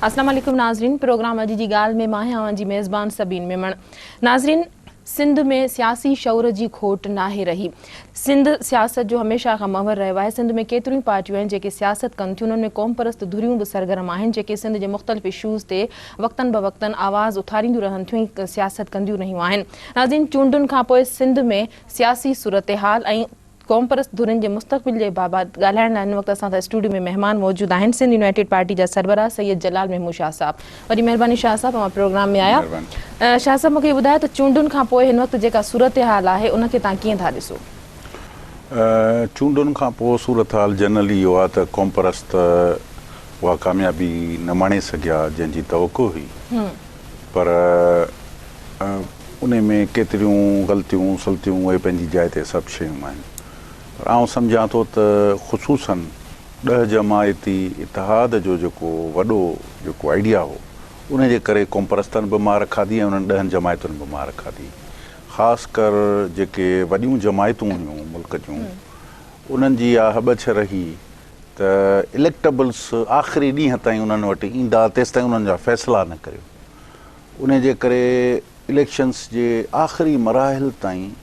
اسلام عليڪم ناظرين پروگرام اڄ جي ڳالهه ۾ مان آهيان اوهان جي ميزبان سبين ميمڻ ناظرين سنڌ ۾ سياسي شعور جي کوٽ ناهي رهي سنڌ سياست جو هميشه کان محور رهيو آهي سنڌ ۾ ڪيتريون ئي پارٽيون آهن جيڪي سياست ڪن ٿيون انهن ۾ قومپرست ڌريون به سرگرم آهن جيڪي سنڌ جي مختلف اشوز تي وقتن بوقتن آواز اٿارينديون رهن ٿيون ۽ سياست ڪنديون رهيون آهن ناظرين چونڊن کانپوء سنڌ ۾ سياسي صورتحال ۽ قومپرست ڌرين جي مستقبل جي بابت ڳالهائڻ لاء هن وقت اسان سان اسٽوڊيو ۾ مهمان موجود آهن سنڌ يونائيٽيڊ پارٽي جا سربراهه سيد جلال محمود شاهه صاحب وڏي مهرباني شاهه صاحب اوهان پروگرام ۾ آيا شاهه صاحب مونکي ٻڌايو ته چونڊن کان پوء هن وقت جيڪا صورتحال آهي ان کي توهان ڪيئن ٿا ڏسو؟ چونڊن کان پوء صورتحال جنرلي اهو آهي ته قومپرست اها ڪاميابي نه ماڻي سگهيا جنهن جي توقع هئي پر انهي ۾ ڪيتريون غلطيون سلطيون اهي پنهنجي جاء تي سڀ شيون آهن پر آئون سمجهان ٿو ته خصوصاً ڏهه جماعتي اتحاد جو جيڪو وڏو جيڪو آئيڊيا هو انهي جي ڪري قومپرستن به مار کاڌي ۽ انهن ڏهن جماعتن به مار کاڌي خاص ڪر جيڪي وڏيون جماعتون هيون ملڪ جون انهن جي اها هٻڇ رهي ته اليڪٽبلس آخري ڏينهن تائين انهن وٽ ايندا تيستائين انهن جا فيصلا نه ڪريو انهي جي ڪري اليڪشنس جي آخري مراحل تائين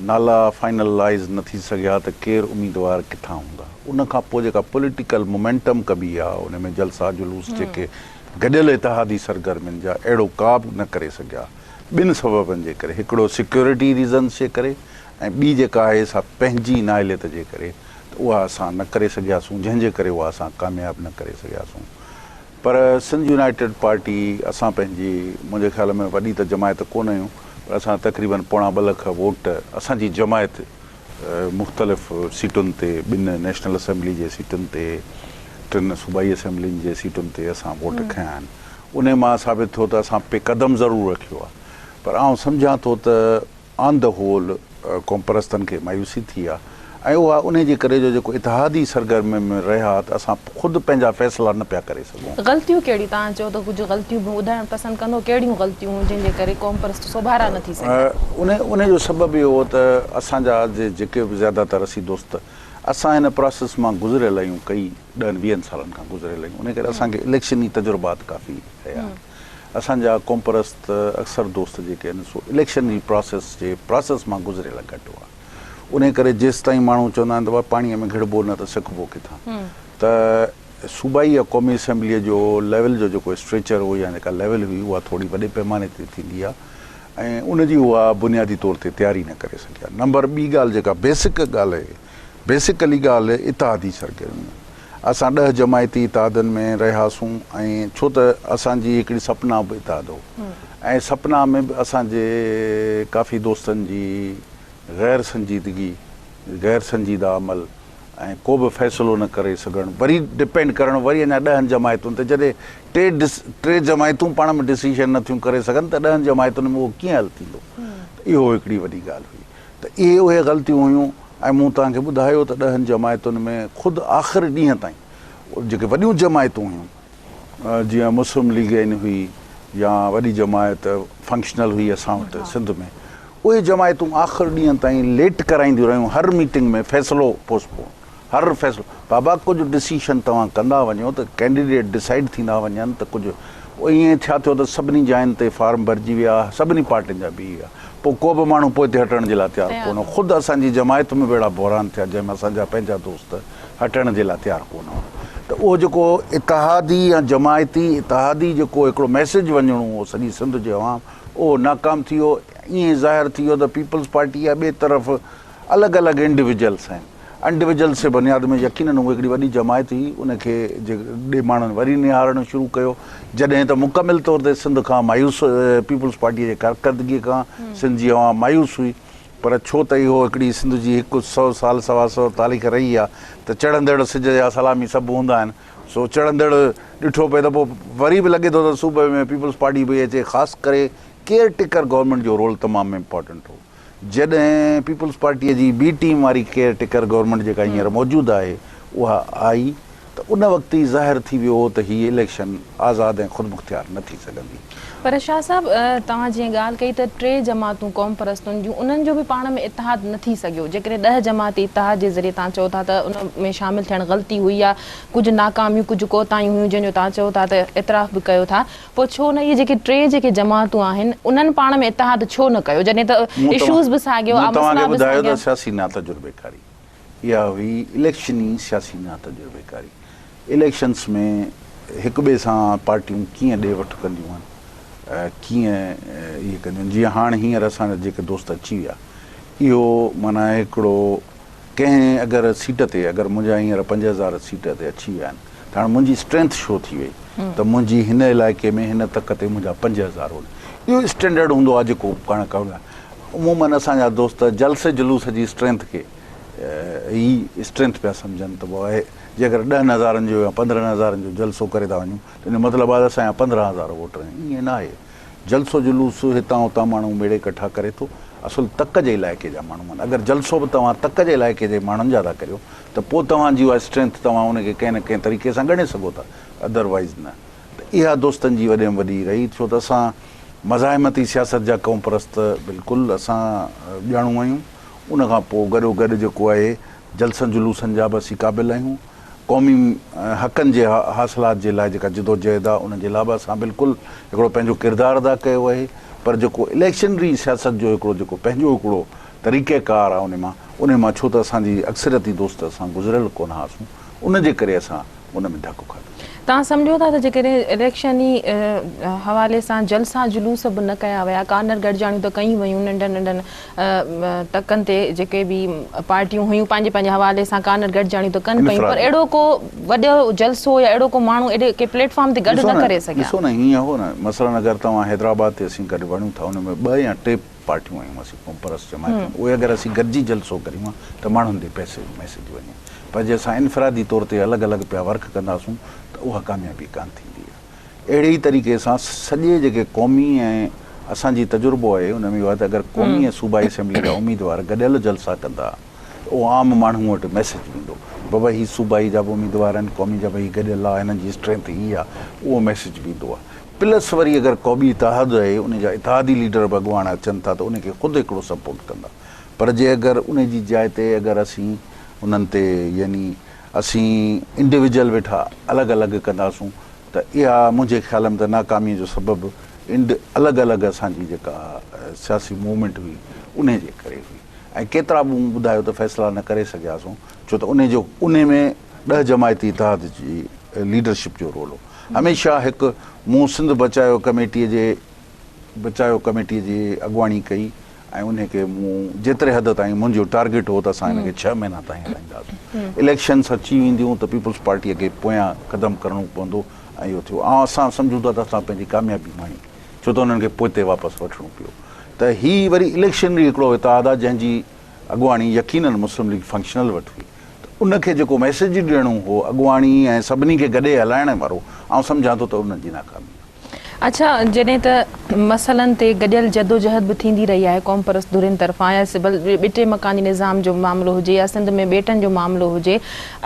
نالا فائنلائيز نه ٿي سگهيا ته ڪير اميدوار ڪٿان هوندا ان کان پوء جيڪا پوليٽيڪل مومينٽم ڪبي آ ان ۾ جلسا جلوس جيڪي گڏيل اتحادي سرگرمين جا اهڙو ڪا به نه ڪري سگهيا ٻن سببن جي ڪري هڪڙو سيڪيورٽي ريزنس جي ڪري ۽ ٻي جيڪا آهي سا پنهنجي نااهليت جي ڪري ته اها اسان نه ڪري سگهياسون جنهن جي ڪري اها اسان ڪامياب نه ڪري سگهياسون پر سنڌ يونائيٽيڊ پارٽي اسان پنهنجي منهنجي خيال ۾ وڏي ته جماعت ڪونه آهيون پر اسان تقريبن پوڻا ٻه لک ووٽ اسان جي جماعت مختلف سيٽن تي ٻن نيشنل اسيمبلي جي سيٽن تي ٽن صوبائي اسيمبلين جي سيٽن تي اسان ووٽ کنيا آهن انهي مان ثابت ٿيو ته اسان پي قدم ضرور رکيو آهي پر آئون سمجهان ٿو ته آن the هول قومپرستن کي مايوسي ٿي آ ۽ اها انهي جي ڪري جو جيڪو اتحادي سرگرمين ۾ رهيا ته اسان خود پنهنجا فيصلا نه پيا ڪري سگهون. غلطيون ڪهڙيون؟ توهان چئو ته ڪجهه غلطيون به ٻڌائڻ پسند ڪندو ڪهڙيون غلطيون هيون جنهن جي ڪري قومپرست سوڀارا نه ٿي سگهيا؟ انهي انهي جو سبب اهو هو ته اسان جا جيڪي به زياده تر اسين دوست اسان هن پراسيس مان گذريل آهيون ڪئي ڏهن ويهن سالن کان گذريل آهيون انهي ڪري اسان کي اليڪشني تجربات ڪافي رهيا آهن. اسان جا قومپرست اڪثر دوست جيڪي آهن سو اليڪشن جي پراسيس جي پراسيس مان گذريل گهٽ هئا انهي ڪري جيستائين ماڻهو چوندا آهن ته بابا پاڻي ۾ گهڙبو نه ته سکبو ڪٿان ته صوبائي يا قومي اسيمبليء جو ليول جو جيڪو اسٽريچر هو يا جيڪا ليول هئي اها ٿوري وڏي پيماني تي ٿيندي آهي ۽ ان جي اها بنيادي طور تي تياري نه ڪري سگهيا نمبر ٻي ڳالهه جيڪا بيسڪ ڳالهه آهي بيسڪلي ڳالهه اتحادي سرگرميون اسان ڏهه جماعتي اتحادن ۾ رهياسون ۽ ڇو ته اسان جي هڪڙي سپنا به اتحاد هو ۽ سپنا ۾ به اسان جي ڪافي دوستن جي غير سنجيدگي، غير سنجيده عمل ۽ ڪو به فيصلو نه ڪري سگهڻ وري ڊپينڊ ڪرڻ وري اڃا ڏهن جماعتن تي جڏهن ٽي ٽي جماعتون پاڻ ۾ ڊسيشن نه ٿيون ڪري سگهن ته ڏهن جماعتن ۾ اهو ڪيئن حل ٿيندو ته اهو هڪڙي وڏي ڳالهه هئي. ته اهي اهي غلطيون هيون ۽ مون توهان کي ٻڌايو ته ڏهن جماعتن ۾ خود آخر ڏينهن تائين جيڪي وڏيون جماعتون هيون جيئن مسلم ليگ اين هئي يا وڏي جماعت فنڪشنل هئي اسان وٽ سنڌ ۾ اهي جماعتون آخر ڏينهن تائين ليٽ ڪرائينديون رهيون هر ميٽنگ ۾ فيصلو پوسٽ پون هر فيصلو بابا ڪجهه ڊسيشن توهان ڪندا وڃو ته ڪينڊيڊيٽ ڊسائيڊ ٿيندا وڃن ته ڪجهه ائين ڇا ٿيو ته سڀني جاين تي فارم ڀرجي ويا سڀني پارٽين جا بيهي ويا پوء ڪو به ماڻهو پوئتي هٽڻ جي لاء تيار ڪونه هو خود اسان جي جماعت ۾ به اهڙا بحران ٿيا جنهن ۾ اسان جا پنهنجا دوست هٽڻ جي لاء تيار ڪونه هئا ته اهو جيڪو اتحادي يا جماعتي اتحادي جيڪو هڪڙو ميسيج وڃڻو هو سڄي سنڌ جي عوام اهو ناڪام ٿي ويو ائين ظاهر ٿي ويو ته پيپلز پارٽي يا ٻئي طرف الڳ الڳ انڊيويجلس آهن انڊيويجلس جي بنياد ۾ يقينن هو هڪڙي وڏي جماعت هئي ان کي جي ڏي ماڻهن وري نهارڻ شروع ڪيو جڏهن ته مڪمل طور تي سنڌ کان مايوس پيپلز پارٽي جي ڪارڪردگي کان سنڌ جي عوام مايوس هئي پر ڇو ته اهو هڪڙي سنڌ جي هڪ سئو سال سوا سئو تاريخ رهي آهي ته چڙهندڙ سج جا سلامي سڀ هوندا آهن سو چڙهندڙ ڏٺو پئي ته پوء وري به لڳي ٿو ته صوبي ۾ پيپلز پارٽي پئي اچي خاص ڪري ڪيئر ٽيڪر گورنمينٽ جو رول تمام امپارٽنٽ هو جڏهن پيپلز پارٽيء جي بي ٽيم واري ڪيئر ٽيڪر گورنمينٽ جيڪا هينئر موجود آهي اها آئي ته ان وقت ئي ظاهر ٿي ويو هو ته هي اليڪشن آزاد ۽ خودمختيار نه ٿي سگهندي. پر شاهه صاحب توهان جيئن ڳالهه ڪئي ته ٽي جماعتون قومپرستن جون انهن جو به پاڻ ۾ اتحاد نه ٿي سگهيو جيڪڏهن ڏهه جماعتي اتحاد جي ذريعي توهان چئو ٿا ته ان ۾ شامل ٿيڻ غلطي هئي يا ڪجهه ناڪاميون ڪجهه ڪوتاهيون هيون جنهن جو توهان چئو ٿا ته اعتراف به ڪيو ٿا پوء ڇو نه اهي جيڪي ٽي جيڪي جماعتون آهن انهن پاڻ ۾ اتحاد ڇو نه ڪيو جڏهن ته اشوز به ساڳيو مون توهان مسئلا کي به ٻڌايو ساڳيا. ته سياسي ناتجربيڪاري اها هئي اليڪشني سياسي ناتجربيڪاري اليڪشنس ۾ هڪ ٻئي سان پارٽيون ڪيئن ڏي وٺ ڪنديون آهن ڪيئن اهي ڪنديون آهن جيئن هاڻ هينئر اسان جا جيڪي دوست اچي ويا اهو معنيٰ هڪڙو ڪنهن اگر سيٽ تي اگر منهنجا هينئر 5000 سيٽ تي اچي ويا آهن ته هاڻ منهنجي اسٽرينٿ شو ٿي وئي ته منهنجي هن علائقي ۾ هن تڪ تي منهنجا 5000 ووٽ اهو اسٽينڊرڊ هوندو آهي جيڪو پاڻ ڪرڻو آهي عموماً اسان جا دوست جلسي جلوس جي اسٽرينٿ کي ئي اسٽرينٿ پيا سمجهن ته بابا جيڪر ڏهن هزارن جو يا 15 هزارن جو جلسو ڪري ٿا وڃون ته ان جو مطلب آهي ته اسان جا 15 هزار ووٽر آهن ائين نه آهي جلسو جلوس هتان هتان ماڻهو ميڙي ڪٺا ڪري ٿو اصل تڪ جي علائقي جا ماڻهو آهن اگر جلسو به توهان تڪ جي علائقي جي ماڻهن جا ٿا ڪريو ته پوء توهان جي اها اسٽرينٿ توهان ان کي ڪنهن نه ڪنهن طريقي سان ڳڻي سگهو ٿا ادروائيز نه ته اها دوستن جي وڏي ۾ وڏي رهي ڇو ته اسان مزاحمتي سياست جا قومپرست بلڪل اسان ڄاڻو آهيون ان کان پوء گڏو گڏ جيڪو آهي جلسن جلوسن جا به اسين قابل آهيون قومي حقن جي حاصلات جي لاء جيڪا جدوجهد آهي ان جي لاء به اسان بلڪل هڪڙو پنهنجو ڪردار ادا ڪيو آهي پر جيڪو اليڪشنري سياست جو هڪڙو جيڪو پنهنجو هڪڙو طريقه ڪار آهي ان مان ان مان ڇو ته اسان جي اڪثريتي دوست اسان گذريل ڪونه هئاسون ان جي ڪري اسان ان ۾ ڌڪ کاڌو. توهان سمجهو ٿا ته جيڪڏهن اليڪشني حوالي سان جلسا جلوس به نه ڪيا ويا، ڪارنر گڏجاڻيون ته ڪيون ويون ننڍن ننڍن تڪن تي جيڪي به پارٽيون هيون پنهنجي پنهنجي حوالي سان ڪارنر گڏجاڻيون ته ڪن پيون پر اهڙو ڪو وڏو جلسو يا اهڙو ڪو ماڻهو اهڙي ڪي پليٽ فارم تي گڏ نه ڪري سگهيا. ڏسو نه هيئن هو نه مثلاً اگر توهان حيدرآباد تي اسين گڏ وڙهون ٿا ان ۾ ٻه يا ٽي پارٽيون آهيون اسين قومپرست جماعتون اهي اگر اسين گڏجي جلسو ڪريون ها ته ماڻهن تي پئسي ميسيج وڃي پر جي اسان انفرادي طور تي الڳ الڳ پيا ورڪ ڪنداسون ته اها ڪاميابي ڪانه ٿيندي اهڙي ئي طريقي سان سڄي جيڪي قومي ۽ اسان جي تجربو آهي ان ۾ اهو آهي ته اگر قومي ۽ صوبائي اسيمبلي جا اميدوار گڏيل جلسا ڪندا ته اهو عام ماڻهو وٽ ميسيج ويندو بابا هي صوبائي جا به اميدوار آهن قومي جا به هي گڏيل آهي هنن جي اسٽرينٿ هي آهي اهو ميسيج ويندو آهي پلس وري اگر قومي اتحاد آهي ان جا اتحادي ليڊر به اڳواڻ اچن ٿا ته ان کي خود هڪڙو سپورٽ ڪندا پر جي اگر ان جي جاء تي اگر اسين انهن تي يعني اسين انڊيويجل ويٺا الڳ الڳ ڪنداسون ته اها منهنجي خيال ۾ ته ناڪامي جو سبب انڊ الڳ الڳ اسان جي جيڪا سياسي موومينٽ هئي انهي جي ڪري هئي ۽ ڪيترا به مون ٻڌايو ته فيصلا نه ڪري سگهياسون ڇو ته انهي جو انهي ۾ ڏهه جماعتي اتحاد جي ليڊرشپ جو رول هو هميشه هڪ مون سنڌ بچايو ڪميٽي جي بچايو ڪميٽي جي اڳواڻي ڪئي ۽ انهي کي مون جيتري حد تائين منهنجو ٽارگيٽ هو ته اسان هن کي ڇهه مهينا تائين هلائينداسون. اليڪشنس اچي وينديون ته پيپلز پارٽيء کي پويان قدم ڪرڻو پوندو ۽ اهو ٿيو. آئون اسان سمجهون ٿا ته اسان پنهنجي ڪاميابي ماڻي ڇو ته انهن کي پوئتي واپس وٺڻو پيو ته هي وري اليڪشنري هڪڙو اتحاد آهي جنهن جي اڳواڻي يقينن مسلم ليگ فنڪشنل وٽ هئي ته ان کي جيڪو ميسيج ڏيڻو هو اڳواڻي ۽ سڀني کي گڏي هلائڻ وارو آئون سمجهان ٿو ته انهن جي ناڪامي آهي. اڇا جڏهن ته مسئلن تي گڏيل جدوجهد به ٿيندي رهي آهي قومپرست ڌرين طرفان يا ٻٽي مڪاني نظام جو معاملو هجي يا سنڌ ۾ ٻيٽن جو معاملو هجي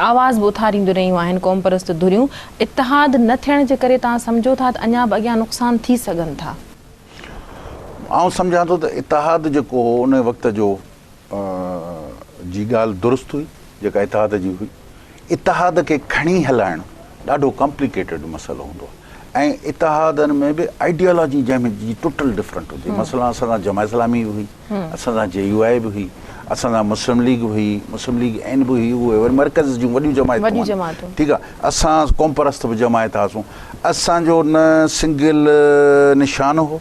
آواز به اٿارينديون رهيون آهن قومپرست ڌريون اتحاد نه ٿيڻ جي ڪري توهان سمجهو ٿا ته اڃا به اڳيان نقصان ٿي سگهن ٿا؟ آئون سمجهان ٿو ته اتحاد جيڪو هو ان وقت جو جي ڳالهه درست هئي جيڪا اتحاد جي هئي. اتحاد کي کڻي هلائڻ ڏاڍو ڪامپليڪيٽيڊ مسئلو هوندو آهي ۽ اتحادن ۾ به آئيڊيالاجي جنهن ۾ جي ٽوٽل ڊفرنٽ هجي مثلا اسان سان جماعت اسلامي به هئي اسان سان جي يو آء به هئي اسان سان مسلم ليگ به هئي مسلم ليگ اين به هئي اهي وري مرڪز جون وڏيون جماعتون آهن ٺيڪ آهي اسان قومپرست به جماعت هئاسون اسان جو نه سنگل نشان هو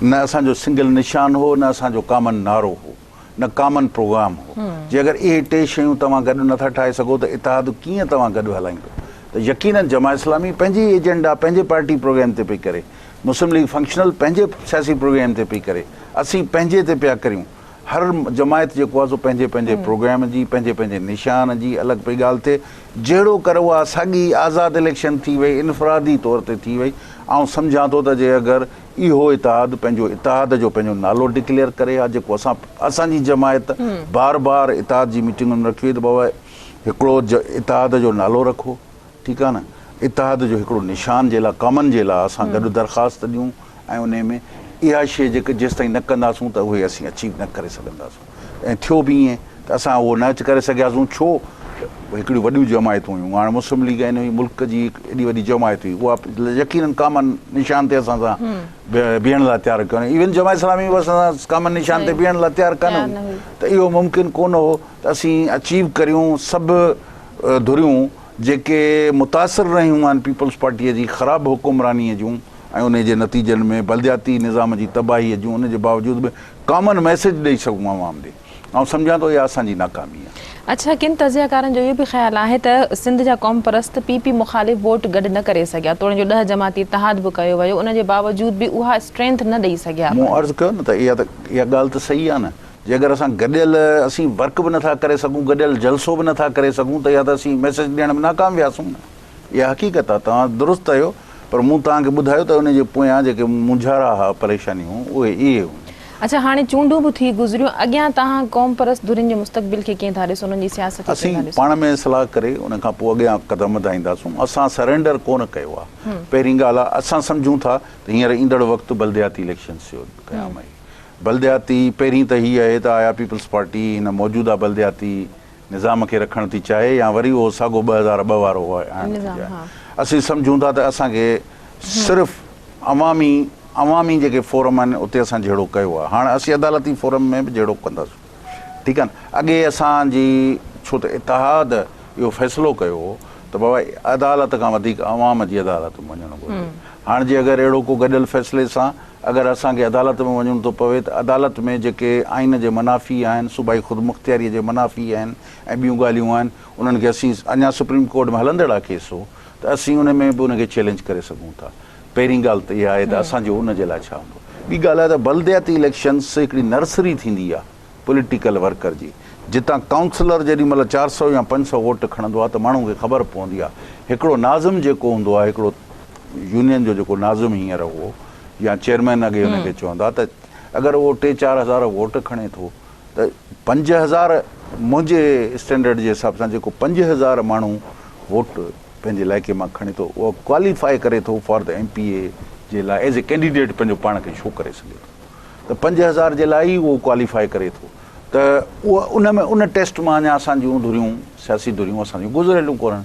نه اسان جو سنگل نشان هو، نه اسان جو ڪامن نعرو هو، نه ڪامن پروگرام هو. جي اگر اهي ٽي شيون توهان گڏ نه ٿا ٺاهي سگهو ته اتحاد ڪيئن توهان گڏ هلائيندو؟ ته يقينن جماعت اسلامي پنهنجي ايجنڊا پنهنجي پارٽي پروگرام تي پئي ڪري، مسلم ليگ فنڪشنل پنهنجي سياسي پروگرام تي پئي ڪري، اسين پنهنجي تي پيا ڪريون. هر جماعت جيڪو آهي سو پنهنجي پنهنجي پروگرام جي، پنهنجي پنهنجي نشان جي الڳ پئي ڳالهه ٿئي. جهڙو ڪر اها ساڳي آزاد اليڪشن ٿي وئي، انفرادي طور تي ٿي وئي. آئون سمجهان ٿو ته جي اگر اهو اتحاد پنهنجو اتحاد جو پنهنجو نالو ڊڪليئر ڪري ها جيڪو اسان اسان جي جماعت بار بار اتحاد جي ميٽنگن ۾ رکي وئي ته بابا هڪڙو اتحاد جو نالو رکو ٺيڪ آ نه اتحاد جو هڪڙو نشان جي لاء ڪامن جي لاء اسان گڏ درخواست ڏيون ۽ انهي ۾ اها شيء جيڪ جيستائين نه ڪنداسون ته اهي اسين اچيو نه ڪري سگهنداسون ۽ ٿيو به ائين ته اسان اهو نه ڪري سگهياسون ڇو ته هڪڙيون وڏيون جماعتون هيون هاڻ مسلم ليگ ۽ هئي ملڪ جي ايڏي وڏي جماعت هئي اها يقينن ڪامن نشان تي اسان سان بيهڻ لاء تيار ڪونه ايون جماعت اسلامي به اسان سان ڪامن نشان تي بيهڻ لاء تيار ڪانه هئي ته اهو ممڪن ڪونه هو ته اسين اچيو ڪريون سڀ ڌريون جيڪي متاثر رهيون آهن پيپلز پارٽيء جي خراب حڪمرانيء جون ۽ انهي جي نتيجن ۾ بلدياتي نظام جي تباهيء جون ان جي باوجود به ڪامن ميسيج ڏئي سگهون عوام ڏي آئون سمجهان ٿو اها اسان جي ناڪامي آهي. اڇا ڪن تجزيه ڪارن جو اهو به خيال آهي ته سنڌ جا قومپرست پي پي مخالف ووٽ گڏ نه ڪري سگهيا توڻي جو ڏهه جماعتي اتحاد به ڪيو ويو ان جي باوجود به اها اسٽرينٿ نه ڏئي سگهيا. مون عرض ڪيو نه ته اها ته اها ڳالهه ته صحيح آهي نه جي اگر اسان گڏيل اسين ورڪ به نٿا ڪري سگهون گڏيل جلسو به نٿا ڪري سگهون ته اها ته اسين ميسيج ڏيڻ ۾ ناڪام وياسون نه اها حقيقت آهي توهان درست آهيو پر مون توهان کي ٻڌايو ته ان جي پويان جيڪي مونجهارا ها پريشانيون اهي اهي هيون. اڇا هاڻي چونڊون به ٿي گذريون اڳيان توهان قومپرست ڌرين جي مستقبل کي ڪيئن ٿا ڏسو انهن جي سياست کي ڪيئن اسين ٿا ڏسو؟ پاڻ ۾ صلاح ڪري ان کان پوء اڳيان قدم وڌائينداسون اسان سرينڊر ڪونه ڪيو آهي پهرين ڳالهه آهي اسان سمجهون ٿا ته هينئر ايندڙ وقت بلدياتي اليڪشنس جو قيام آهي بلدياتي پهرين ته هي آهي ته آيا پيپلز پارٽي هن موجوده بلدياتي نظام کي رکڻ ٿي چاهي يا وري اهو ساڳو 2002 وارو آڻڻ ٿي چاهي. اسين سمجهون ٿا ته اسان کي صرف عوامي عوامي جيڪي فورم آهن اتي اسان جهيڙو ڪيو آهي هاڻ اسين عدالتي فورم ۾ به جهيڙو ڪنداسون ٺيڪ آهي نه اڳي اسان جي ڇو ته اتحاد اهو فيصلو ڪيو هو ته بابا عدالت کان وڌيڪ عوام جي عدالت ۾ وڃڻ گهرجي هاڻ جي اگر اهڙو ڪو گڏيل فيصلي سان اگر اسان کي عدالت ۾ وڃڻو ٿو پوي ته عدالت ۾ جيڪي آئين جي منافي آهن، صوبائي خودمختياري جي منافي آهن ۽ ٻيون ڳالهيون آهن، انهن کي اسين اڃا سپريم ڪورٽ ۾ هلندڙ آهي ڪيس اهو ته اسين ان ۾ به ان کي چئلينج ڪري سگهون ٿا. پهرين ڳالهه ته اها آهي ته اسان جو ان جي لاء ڇا هوندو. ٻي ڳالهه آهي ته بلدياتي اليڪشنس هڪڙي نرسري ٿيندي آهي پوليٽيڪل ورڪر جي، جتان ڪائونسلر جيڏي مهل 400 يا 500 ووٽ کڻندو آهي ته ماڻهو کي خبر پوندي آهي. هڪڙو ناظم جيڪو هوندو آهي، هڪڙو يونين جو جيڪو ناظم هينئر هو يا چيئرمين اڳي ان کي چوندا ته اگر اهو ٽي چار هزار ووٽ کڻي ٿو ته 5000 منهنجي اسٽينڊرڊ جي حساب سان جيڪو 5000 ماڻهو ووٽ پنهنجي علائقي مان کڻي ٿو اهو ڪواليفائي ڪري ٿو فار the M P اي جي لاء ايز اي ڪينڊيڊيٽ پنهنجو پاڻ کي شو ڪري سگهي ٿو ته 5000 جي لاء ئي اهو ڪواليفائي ڪري ٿو ته اهو ان ۾ ان ٽيسٽ مان اڃا اسان جون ڌريون سياسي ڌريون اسان جون گذريلون ڪونهن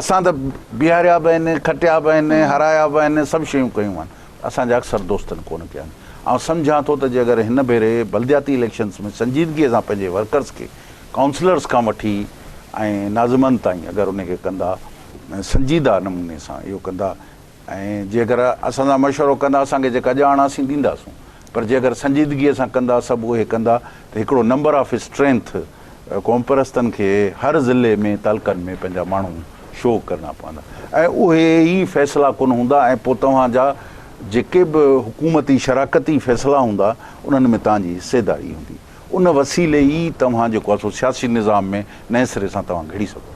اسان ته بيهاريا به آهن، کٽيا به آهن، هارايا به آهن، سڀ شيون ڪيون آهن. اسان جا اڪثر دوستن ڪونه ڪيا آهن. آئون سمجهان ٿو ته جي اگر هن ڀيري بلدياتي اليڪشنز ۾ سنجيدگيء سان پنهنجي ورڪرز کي ڪائونسلرز کان وٺي ۽ ناظمن تائين اگر ان کي ڪندا ۽ سنجيده نموني سان اهو ڪندا ۽ جي اگر اسان سان مشورو ڪندا اسان کي جيڪا ڄاڻ آهي اسين ڏينداسون پر جي اگر سنجيدگيء سان ڪندا سڀ اهي ڪندا ته هڪڙو نمبر آف اسٽرينٿ قومپرستن کي هر ضلعي ۾ تعلقن ۾ پنهنجا ماڻهو شو ڪرڻا پوندا ۽ اهي ئي فيصلا ڪن هوندا ۽ پوء توهان جا جيڪي به حڪومتي شراڪتي فيصلا هوندا انهن ۾ توهان جي حصيداري هوندي ان وسيلي ئي توهان جيڪو آهي سو سياسي نظام ۾ نئين سري سان توهان گهڙي سگهو ٿا.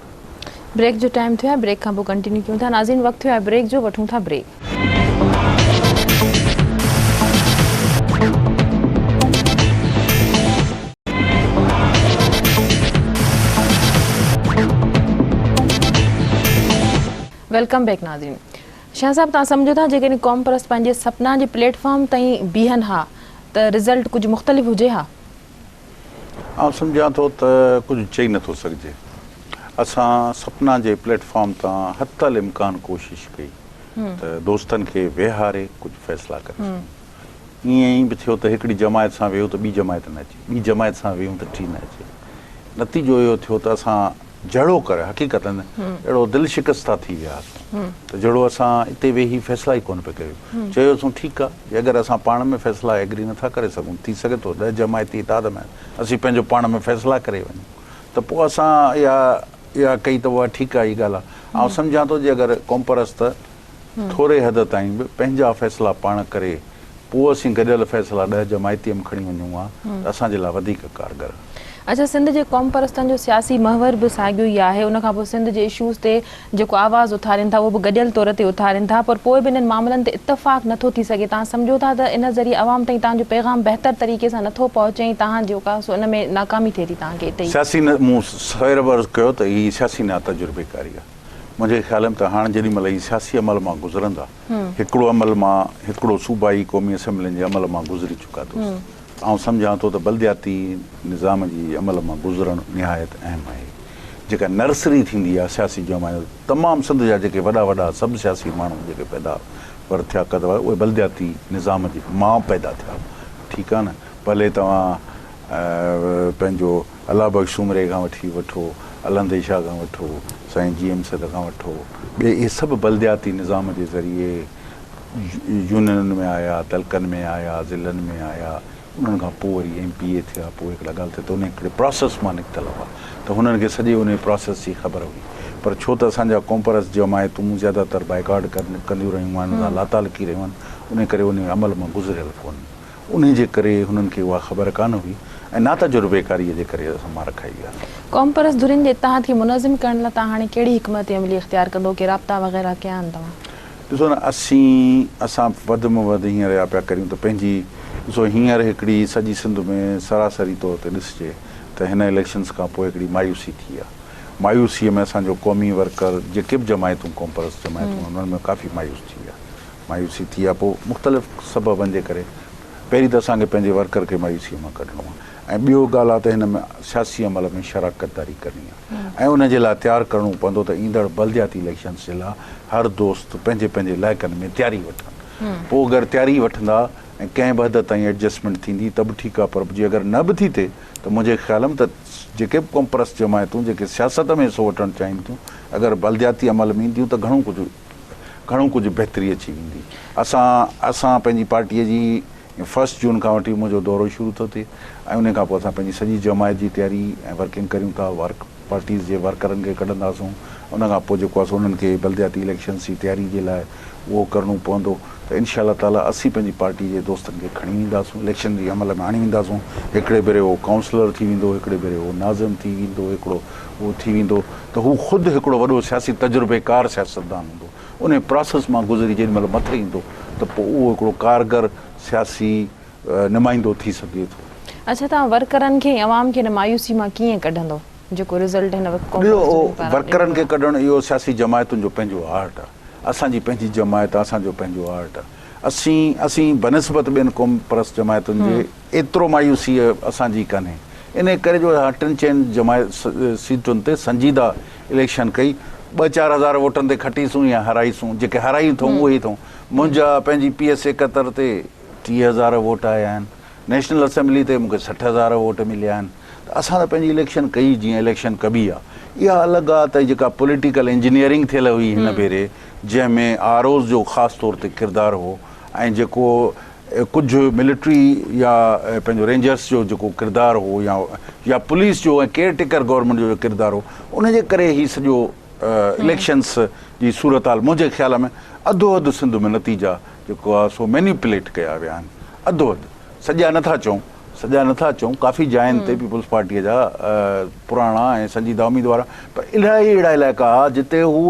بريڪ جو ٽائيم ٿيو آهي بريڪ کان پوء ڪنٽينيو ڪيون ٿا ناظرين وقت ٿيو آهي بريڪ جو وٺون ٿا بريڪ. Welcome back ناظرين شاهه صاحب توهان سمجهو ٿا جيڪڏهن قوم پرست پنهنجي سپنا جي پليٽ فارم تائين بيهن ها ته رزلٽ ڪجهه مختلف هجي ها؟ آئون سمجهان ٿو ته ڪجهه چئي نٿو سگهجي. اسان سپنا جي پليٽ فارم تان حتي الامڪان ڪوشش ڪئي ته دوستن کي ويهاري ڪجهه فيصلا ڪري سگهون. ائين ئي به ٿيو ته هڪڙي جماعت سان ويهون ته ٻي جماعت نه اچي، ٻي جماعت سان ويهون ته ٽين نه اچي. نتيجو اهو ٿيو ته اسان جهڙوڪر حقيقتاً اهڙو دل شڪسته ٿي وياسون ته جهڙو اسان اتي ويهي فيصلا ئي ڪونه پئي ڪيو. چيوسون ٺيڪ آ جي اگر اسان پاڻ ۾ فيصلا ايگري نٿا ڪري سگهون ٿي سگهي ٿو ڏهه جماعتي اتحاد ۾ اسين پنهنجو پاڻ ۾ فيصلا ڪري وڃون ته پوء اسان اها اها ڪئي ته اها ٺيڪ آ هي ڳالهه آ. آئون سمجهان ٿو جي اگر قومپرست ٿوري حد تائين به پنهنجا فيصلا پاڻ ڪري پوء اسين گڏيل فيصلا ڏهه جماعتي م کڻي وڃون ها ته اسان جي لاء وڌيڪ ڪارگر ها. اڇا سنڌ جي قومپرستن جو سياسي محور به ساڳيو ئي آهي ان کان پوء سنڌ جي اشوز تي جيڪو آواز اٿارين ٿا اهو به گڏيل طور تي اٿارين ٿا پر پوء به انهن معاملن تي اتفاق نٿو ٿي سگهي توهان سمجهو ٿا ته ان ذريعي عوام تائين توهان جو پيغام بهتر طريقي سان نٿو پهچي ۽ توهان جيڪو آهي سو ان ۾ ناڪامي ٿئي ٿي توهان کي اتي ئي. سياسي نه مون سوير به عرض ڪيو ته هي سياسي ناتجربيڪاري آهي منهنجي خيال ۾ ته هاڻ جيڏي مهل هي سياسي عمل مان گذرندا هڪڙو عمل مان هڪڙو صوبائي قومي اسيمبلين جي عمل مان گذري چڪا دوست آئون سمجهان ٿو ته بلدياتي نظام جي عمل مان گذرڻ نهايت اهم آهي. جيڪا نرسري ٿيندي آهي سياسي جماعت تمام سنڌ جا جيڪي وڏا وڏا سڀ سياسي ماڻهو جيڪي پيدا ور ٿيا قد وار اهي بلدياتي نظام جي مان پيدا ٿيا ٺيڪ آهي نه ڀلي توهان پنهنجو الله بخش سومري کان وٺي وٺو الهندي شاهه کان وٺو سائين جي ايم سيد کان وٺو ٻئي اهي سڀ بلدياتي نظام جي ذريعي يونينن ۾ آيا تعلقن ۾ آيا ضلعن ۾ آيا انهن کان پوء وري ايم پي اي ٿيا پوء هڪڙا ڳالهه ٿي ته انهي هڪڙي پراسيس مان نڪتل هئا ته هنن کي سڄي انهي پراسيس جي خبر هئي پر ڇو ته اسان جا قومپرست جماعتون زياده تر بائيڪاٽ ڪنديون رهيون آهن ان سان لاتعلقي رهيون آهن انهي ڪري انهي عمل مان گذريل ڪونهن انهي جي ڪري هنن کي اها خبر ڪانه هئي ۽ ناتجربيڪاري جي ڪري اسان مار کائي ويا. قومپرست ڌرين جي اتحاد کي منظم ڪرڻ لاء توهان هاڻي ڪهڙي حڪمت عملي اختيار ڪندو ڪي رابطا وغيره ڪيا آهن توهان؟ ڏسو نه اسين اسان وڌ ۾ وڌ هينئر اها پيا ڪريون ته پنهنجي ڏسو هينئر هڪڙي سڄي سنڌ ۾ سراسري طور تي ڏسجي ته هن اليڪشنس کان پوء هڪڙي مايوسي ٿي آهي مايوسيء ۾ اسان جو قومي ورڪر جيڪي به جماعتون قومپرست جماعتون آهن انهن ۾ ڪافي مايوس ٿي ويا مايوسي ٿي آهي پوء مختلف سببن جي ڪري پهرين ته اسان کي پنهنجي ورڪر کي مايوسيء مان ڪڍڻو آهي ۽ ٻيو ڳالهه آهي ته هن ۾ سياسي عمل ۾ شراڪت داري ڪرڻي آهي. ۽ ان جي لاء تيار ڪرڻو پوندو ته ايندڙ بلدياتي اليڪشنز جي لاء هر دوست پنهنجي پنهنجي علائقن ۾ تياري وٺن پوء اگر تياري وٺندا ۽ ڪنهن به حد تائين ايڊجسٽمينٽ ٿيندي ته به ٺيڪ آهي پر جي اگر نه به ٿي ٿئي ته منهنجي خيال م ته جيڪي به قومپرست جماعتون جيڪي سياست ۾ حصو وٺڻ چاهين ٿيون اگر بلدياتي عمل ۾ اينديون ته گهڻو ڪجهه گهڻو ڪجهه بهتري اچي ويندي اسان اسان پنهنجي پارٽي جي فرسٽ جون کان وٺي منهنجو دورو شروع ٿو ٿئي ۽ انهي کان پوء اسان پنهنجي سڄي جماعت جي تياري ۽ ورڪنگ ڪريون ٿا ورڪ پارٽيز جي ورڪرن کي ڪڍنداسون ان کان پوء جيڪو آهي سو انهن کي بلدياتي اليڪشنز جي تياري جي لاء اهو ڪرڻو پوندو ته انشاء الله تعالي اسين پنهنجي پارٽي جي دوستن کي کڻي وينداسون اليڪشن جي عمل ۾ آڻي وينداسون هڪڙي ڀيري اهو ڪائونسلر ٿي ويندو هڪڙي ڀيري اهو ناظم ٿي ويندو هڪڙو اهو ٿي ويندو ته هو خود هڪڙو وڏو سياسي تجربيڪار سياستدان هوندو انهي پراسيس مان گذري جيڏي مهل مٿي ايندو ته پوء اهو هڪڙو ڪارگر سياسي نمائندو ٿي سگهي ٿو. اڇا توهان ورڪرن کي ۽ عوام کي ان مايوسي مان ڪيئن ڪڍندو جيڪو رزلٽ هن وقت قوم ڏسو پرست پاران ورڪرن ڏنو کي ويو آهي. ڪڍڻ اهو سياسي جماعتن جو پنهنجو آرٽ آهي. اسان جي پنهنجي جماعت آهي اسان جو پنهنجو آرٽ آهي. اسين اسين بنسبت ٻين قوم پرست جماعتن جي ايترو مايوسي اسان جي ڪانهي انهي ڪري جو اسان ٽن چئن جماعت سيٽن تي سنجيده اليڪشن ڪئي ٻه چار هزار ووٽن تي کٽيسون يا هارائيسون جيڪي هارائي اٿئون اهي اٿئون منهنجا پنهنجي پي ايس 71 تي 30 هزار ووٽ آيا آهن نيشنل اسيمبلي تي مونکي 60 هزار ووٽ مليا آهن ته اسان ته پنهنجي اليڪشن ڪئي جيئن اليڪشن ڪبي آ اها الڳ آ ته جيڪا پوليٽيڪل انجنيئرنگ ٿيل هئي هن ڀيري جنهن ۾ آر اوز جو خاص طور تي ڪردار هو ۽ جيڪو ڪجهه ملٽري يا پنهنجو رينجرس جو جيڪو ڪردار هو يا يا پوليس جو ۽ ڪيئر ٽيڪر گورنمينٽ جو ڪردار هو ان جي ڪري هي سڄو اليڪشنس جي صورتحال منهنجي خيال ۾ اڌو اڌ سنڌ ۾ نتيجا جيڪو آهي سو مينيپوليٽ ڪيا ويا آهن اڌو اڌ سڄا نٿا چئون سڄا نٿا چئون ڪافي جاين تي پيپلز پارٽيء جا پراڻا ۽ سنجيده اميدوار پر الاهي اهڙا علائقا هئا جتي هو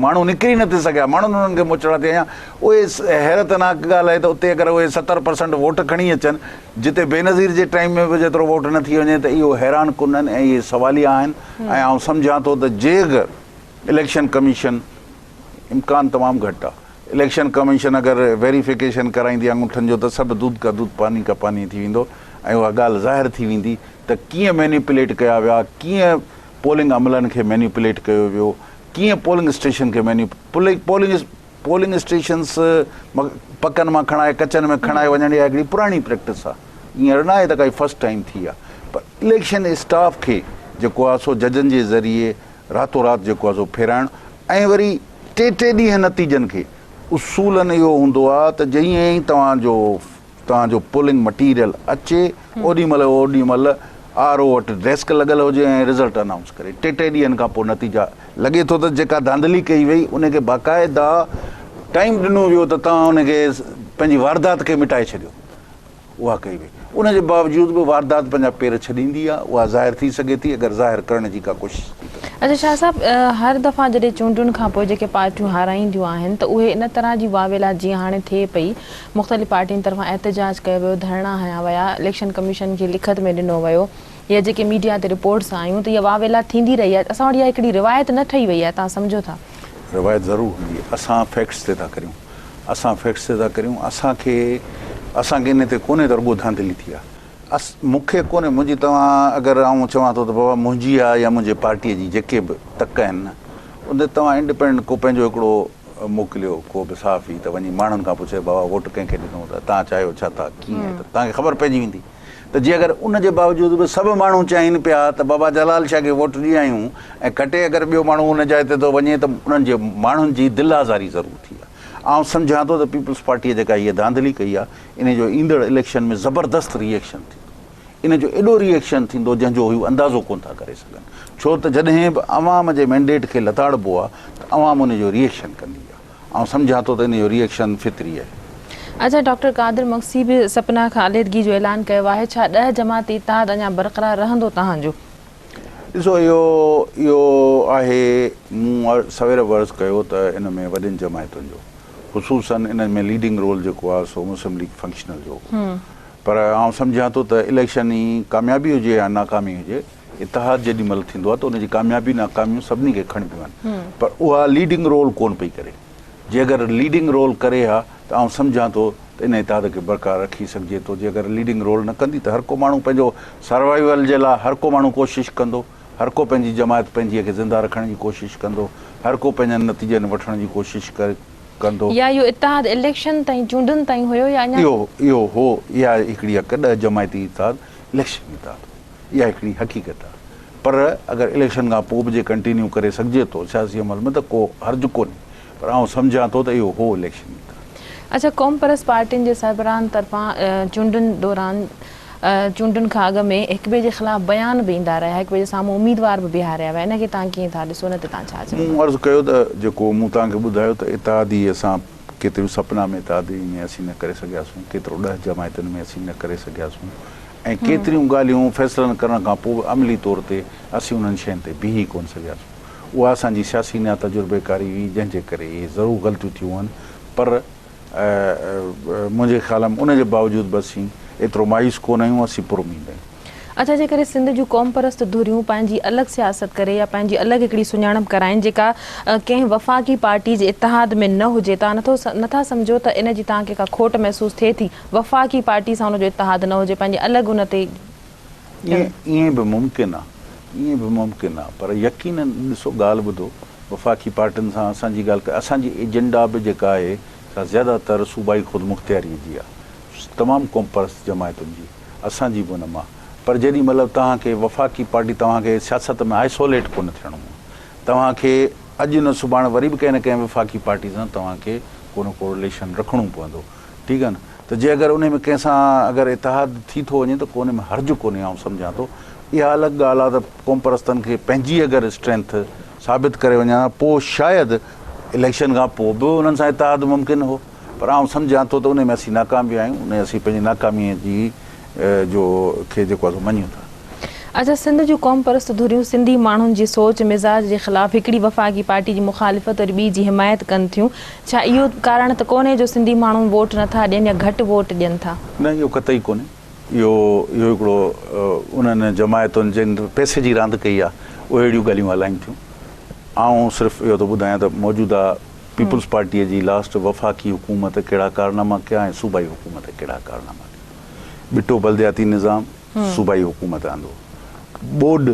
ماڻهو نڪري نه ٿي سگهيا، ماڻهن انهن کي موچڙا ٿي هنيا، اهي حيرت ناڪ ڳالهه آهي ته اتي اگر اهي 70 پرسنٽ ووٽ کڻي اچن، جتي بينظير جي ٽائيم ۾ به جيترو ووٽ نه ٿي وڃي ته اهو حيران ڪن آهن ۽ اهي سواليا آهن ۽ آئون سمجهان ٿو ته جيگ اليڪشن ڪميشن امڪان تمام گهٽ آهي اليڪشن ڪميشن اگر ويريفڪيشن ڪرائيندي آڱوٺن جو ته سڀ دودھ ڪا دودھ پاني ڪا پاني ٿي ويندو ۽ اها ڳالهه ظاهر ٿي ويندي ته ڪيئن مينيپوليٽ ڪيا ويا ڪيئن پولنگ عملن کي مينيپوليٽ ڪيو ويو ڪيئن پولنگ اسٽيشن کي مينيپوليٽ پولنگ اسٽيشنس پڪن مان کڻائي ڪچن ۾ کڻائي وڃڻ اها هڪڙي پراڻي پريڪٽس آهي هينئر نه آهي ته ڪائي فرسٽ ٽائيم ٿي آهي پر اليڪشن اسٽاف کي جيڪو آهي سو ججن جي ذريعي راتو رات جيڪو آهي سو ڦيرائڻ ۽ وري ٽي ٽي ڏينهن نتيجن کي اصولن اهو هوندو آهي ته جئين ئي توهان جو توهان جو پولنگ مٽيريل اچي اوڏي مهل اوڏي مهل آر او وٽ ڊيسڪ لڳل هجي ۽ رزلٽ انائونس ڪري ٽي ٽي ڏينهن کان پوء نتيجا لڳي ٿو ته جيڪا ڌانڌلي ڪئي وئي ان کي باقاعده ٽائيم ڏنو ويو ته توهان ان کي پنهنجي واردات کي مٽائي ڇڏيو. اها ڪئي وئي. ان جي باوجود به واردات پنهنجا پير ڇڏيندي آ، اها ظاهر ٿي سگهي ٿي اگر ظاهر ڪرڻ جي ڪا ڪوشش ٿي ته. اچا شاهه صاحب هر دفعا جڏهن چونڊن کان پوء جيڪي پارٽيون هارائينديون آهن ته اهي ان طرح جي واويلا جيئن هاڻي ٿئي پئي مختلف پارٽين طرفان احتجاج ڪيو ويو ڌرڻا هنيا ويا اليڪشن ڪميشن کي لکت ۾ ڏنو ويو يا جيڪي ميڊيا تي رپورٽس آيون ته اها واويلا ٿيندي رهي آهي اسان وٽ اها هڪڙي روايت نه ٺهي وئي آهي توهان سمجهو ٿا. روايت ضرور هوندي اسان فيڪٽس تي ٿا ڪريون اسان فيڪٽس تي ٿا ڪريون اسان کي اسان کي ان تي ڪونهي ته رڳو ڌانڌلي ٿي آهي اس مون کي ڪونهي منهنجي توهان اگر آئون چوان ٿو ته بابا منهنجي آ يا منهنجي پارٽيء جي جيڪي به تڪ آهن نه ان تي توهان انڊيپينڊنٽ ڪو پنهنجو هڪڙو موڪليو ڪو به صحافي ته وڃي ماڻهن کان پڇي بابا ووٽ ڪنهن کي ڏنو ته توهان چاهيو ڇا ٿا ڪيئن ته توهان کي خبر پئجي ويندي ته جي اگر ان جي باوجود به سڀ ماڻهو چاهين پيا ته بابا جلال شاهه کي ووٽ ڏيايون ۽ کٽي اگر ٻيو ماڻهو ان جاء تي ٿو وڃي ته انهن جي ماڻهن جي دل آزاري ضرور ٿي آهي. آئون سمجهان ٿو ته پيپلز پارٽيء جيڪا هيء ڌانڌلي ڪئي آهي انهي جو ايندڙ اليڪشن ۾ زبردست ري ايڪشن ٿيندو. ان جو ايڏو ري ايڪشن ٿيندو جنهن جو هو اندازو ڪونه ٿا ڪري سگهن. ڇو ته جڏهن به عوام جي مينڊيٽ کي لتاڙبو آهي ته عوام ان جو ري ايڪشن ڪندي آهي. آئون سمجهان ٿو ته ان جو ري ايڪشن فطري آهي. اچا ڊاڪٽر قادر مگسي به سپنا کان عليحدگي جو اعلان ڪيو آهي، ڇا ڏهه جماعتي اتحاد اڃا برقرار رهندو توهان جو؟ ڏسو اهو اهو آهي مون سوير به عرض ڪيو ته ان ۾ وڏين جماعتن جو خصوصا ان ۾ ليڊنگ رول جيڪو آهي سو مسلم ليگ فنڪشنل جو هو پر آئون سمجهان ٿو ته اليڪشن ئي ڪاميابي هجي يا ناڪامي هجي اتحاد جيڏي مهل ٿيندو آهي ته ان جي ڪاميابي ناڪاميون سڀني کي کڻبيون آهن پر اها ليڊنگ رول ڪونه پئي ڪري جي اگر ليڊنگ رول ڪري ها ته آئون سمجهان ٿو ته ان اتحاد کي برقرار رکي سگهجي ٿو جي اگر ليڊنگ رول نه ڪندي ته هر ڪو ماڻهو پنهنجو سروائيول جي لاء هر ڪو ماڻهو ڪوشش ڪندو هر ڪو پنهنجي جماعت پنهنجي کي زنده رکڻ جي ڪوشش ڪندو هر ڪو پنهنجن نتيجن وٺڻ جي ڪوشش ڪندو. يا اهو اتحاد اليڪشن تائين چونڊن تائين هيو يا اڃا. اهو اهو هو اها هڪڙي حق ڏهه جماعتي اتحاد اليڪشن اتحاد هو. اها هڪڙي حقيقت آهي پر اگر اليڪشن کان پوء به جي ڪنٽينيو ڪري سگهجي ٿو سياسي عمل ۾ ته ڪو حرج ڪونهي پر آئون سمجهان ٿو ته اهو هو اليڪشن جي تاريخ. اڇا قومپرست پارٽين جي سربراهن طرفان چونڊن دوران چونڊن کان اڳ ۾ هڪٻئي جي خلاف بيان به ايندا رهيا هڪٻئي جي سامهون اميدوار به بيهاريا ويا ان کي توهان ڪيئن ٿا ڏسو ان تي توهان ڇا چوندا؟ مون عرض ڪيو ته جيڪو مون توهان کي ٻڌايو ته اتحادي اسان ڪيتريون سپنا ۾ اتحادي ۾ اسين نه ڪري سگهياسون ڪيترو ڏهه جماعتن ۾ اسين نه ڪري سگهياسون ۽ ڪيتريون ڳالهيون فيصلن ڪرڻ کان پوء به عملي طور تي اسين انهن شين تي بيهي ڪونه سگهياسون. اها اسان جي سياسي ناتجربيڪاري هئي جنهن جي ڪري اهي ضرور غلطيون ٿيون هئن پر منهنجي خيال ۾ ان جي باوجود به اسين ايترو مايوس ڪونه آهيون اسين پراميد آهيون. اڇا جيڪڏهن سنڌ جون قومپرست ڌريون پنهنجي الڳ سياست ڪري يا پنهنجي الڳ هڪڙي سڃاڻپ ڪرائين جيڪا ڪنهن وفاقي پارٽي جي اتحاد ۾ نه هجي توهان نٿو نٿا سمجهو ته ان جي توهان کي ڪا کوٽ محسوس ٿئي ٿي وفاقي پارٽي سان ان جو اتحاد نه هجي پنهنجي الڳ ان تي ائين ائين به ممڪن آ ائين به ممڪن آ پر يقينن ڏسو ڳالهه ٻڌو وفاقي پارٽين سان اسان جي ڳالهه اسان جي ايجنڊا به جيڪا آهي سا زياده تر صوبائي خودمختياري جي آ تمام قومپرست جماعتن جي اسان جي به ان مان پر جيڏي مهل توهان کي وفاقي پارٽي توهان کي سياست ۾ آئسوليٽ ڪونه ٿيڻو آ توهان کي اڄ نه سڀاڻ وري به ڪنهن نه ڪنهن وفاقي پارٽي سان توهان کي ڪو نه ڪو رليشن رکڻو پوندو ٺيڪ آهي نه ته جي اگر انهي ۾ ڪنهن سان اگر اتحاد ٿي ٿو وڃي ته ڪو انهي ۾ حرج ڪونهي آئون سمجهان ٿو اها الڳ ڳالهه آهي ته قومپرستن کي پنهنجي اگر اسٽرينٿ ثابت ڪري وڃان ها پوء شايد اليڪشن کان پوء به انهن سان اتحاد ممڪن هو پر آئون سمجهان ٿو ته انهي ۾ اسين ناڪام ويا آهيون انهي اسين پنهنجي ناڪامي جي جو کي جيڪو آهي سو مڃيون ٿا. اڇا سنڌ جون قومپرست ڌريون سنڌي ماڻهن جي سوچ مزاج جي خلاف هڪڙي وفاقي پارٽي جي مخالفت وري ٻي جي حمايت ڪن ٿيون ڇا اهو ڪارڻ ته ڪونهي جو سنڌي ماڻهو ووٽ نٿا ڏين يا گهٽ ووٽ ڏين ٿا؟ نه اهو قطعي ڪونهي اهو اهو هڪڙو انهن جماعتن جن پئسي جي راند ڪئي آهي اهي اهڙيون ڳالهيون هلائين ٿيون آئون صرف اهو ٿو ٻڌايان ته موجوده پيپلز پارٽيء جي لاسٽ وفاقي حڪومت ڪهڙا ڪارناما ڪيا ۽ صوبائي حڪومت ڪهڙا ڪارناما ڪيا ٻٽو بلدياتي نظام صوبائي حڪومت آندو. ٻوڏ،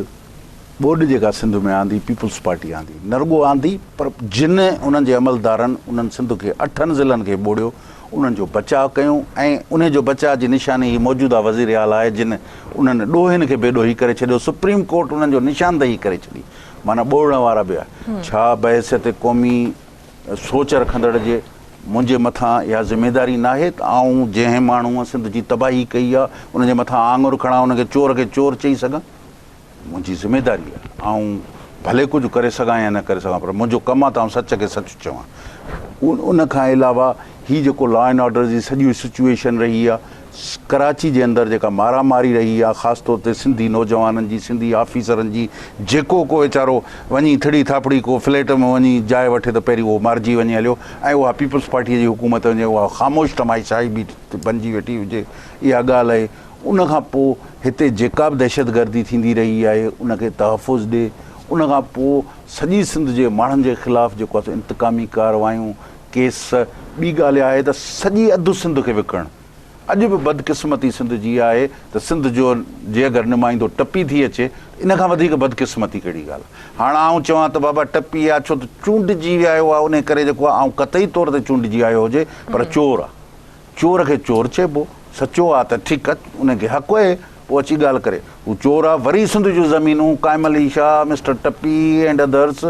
ٻوڏ جيڪا سنڌ ۾ آندي پيپلز پارٽي آندي. نه رڳو آندي پر جن انهن جي عملدارن انهن سنڌ کي اٺن ضلعن کي ٻوڙيو انهن جو بچاء ڪيو ۽ انهي جو بچاء جي نشاني هي موجوده وزير اعليٰ آهي جن انهن ڏوهين کي بي ڏوهي ڪري ڇڏيو سپريم ڪورٽ انهن جو نشاندهي ڪري ڇڏي معنيٰ ٻوڙڻ وارا به ڇا بحيثيت قومي سوچ رکندڙ جي منهنجي مٿان اها ذميداري ناهي ته آئون جنهن ماڻهوء سنڌ جي تباهي ڪئي آهي ان جي مٿان آڱر کڻان ان کي چور کي چور چئي سگهان؟ منهنجي ذميداري آهي آئون ڀلي ڪجهه ڪري سگهان يا نه ڪري سگهان پر منهنجو ڪم آهي ته آئون سچ کي سچ چوان. ان کان علاوه هي جيڪو لا اينڊ آرڊر جي سڄي سچوئيشن رهي آهي ڪراچي جي اندر جيڪا مارا ماري رهي آ خاص طور تي سنڌي نوجوانن جي سنڌي آفيسرن جي جيڪو ڪو ويچارو وڃي ٿڙي ٿاڦڙي ڪو فليٽ ۾ وڃي جاء وٺي ته پهرين اهو مارجي وڃي هليو ۽ اها پيپلز پارٽي جي حڪومت وڃي اها خاموش تماشائي به بنجي ويٺي هجي اها ڳالهه آهي ان کان پوء هتي جيڪا به دهشتگردي ٿيندي رهي آهي ان کي تحفظ ڏي ان کان پوء سڄي سنڌ جي ماڻهن جي خلاف جيڪو آهي سو انتقامي ڪارروايون ڪيس، ٻي ڳالهه اها آهي ته سڄي اڌ سنڌ کي وڪڻڻ. اڄ به بدقسمتي سنڌ جي اها آهي ته سنڌ جو جي اگر نمائندو ٽپي ٿي اچي ته ان کان وڌيڪ بدقسمتي ڪهڙي ڳالهه. هاڻ آئون چوان ته بابا ٽپي آ ڇو ته چونڊجي آيو آ انهي ڪري جيڪو آ آئون قطعي طور تي چونڊجي آيو هجي پر چور آ. چور کي چور چئبو. سچو آ ته ٺيڪ آ ان کي حق اهي پوء اچي ڳالهه ڪري. هو چور آ وري سنڌ جون زمينون قائم علي شاهه، مسٽر ٽپي اينڊ اڌرس